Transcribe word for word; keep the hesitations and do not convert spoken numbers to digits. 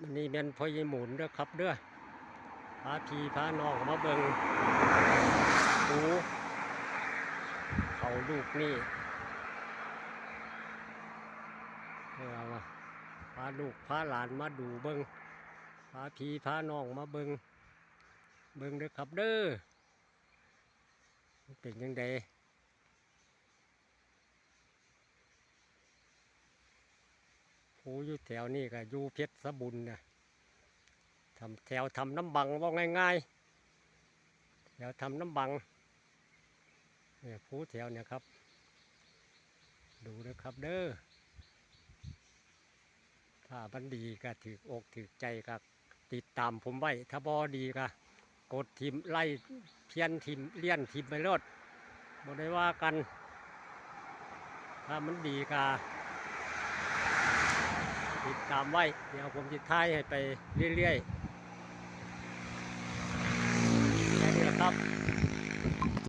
อันนี้แม่นพ่อใหญ่หมุนเด้อครับเด้อ พาพี่พาน้องมาเบิ่งภูเขาลูกนี่ เออ เอามา พาลูกพาหลานมาดูเบิ่ง พาพี่พาน้องมาเบิ่ง เบิ่งเด้อครับเด้อ มันเป็นจั่งใด ภูอยู่แถวนี้ก็อยู่เพชรบูรณ์นะ ถ้ำ แถวถ้ำน้ำบัง เว้าง่ายๆ แถวถ้ำน้ำบัง เนี่ย ภูแถวเนี่ยครับ ดูนะครับเด้อ ถ้ามันดีก็ถืกอกถืกใจก็ติดตามผมไว้ ถ้าบ่ดีก็กดถิ่ม ไล่เพี้ยนถิ่ม เลี่ยนถิ่มไปโลด บ่ได้ว่ากัน ถ้ามันดีก็ติดตามไว้ เดี๋ยวผมจะถ่ายให้ไปเรื่อยๆ แค่นี้แหละครับ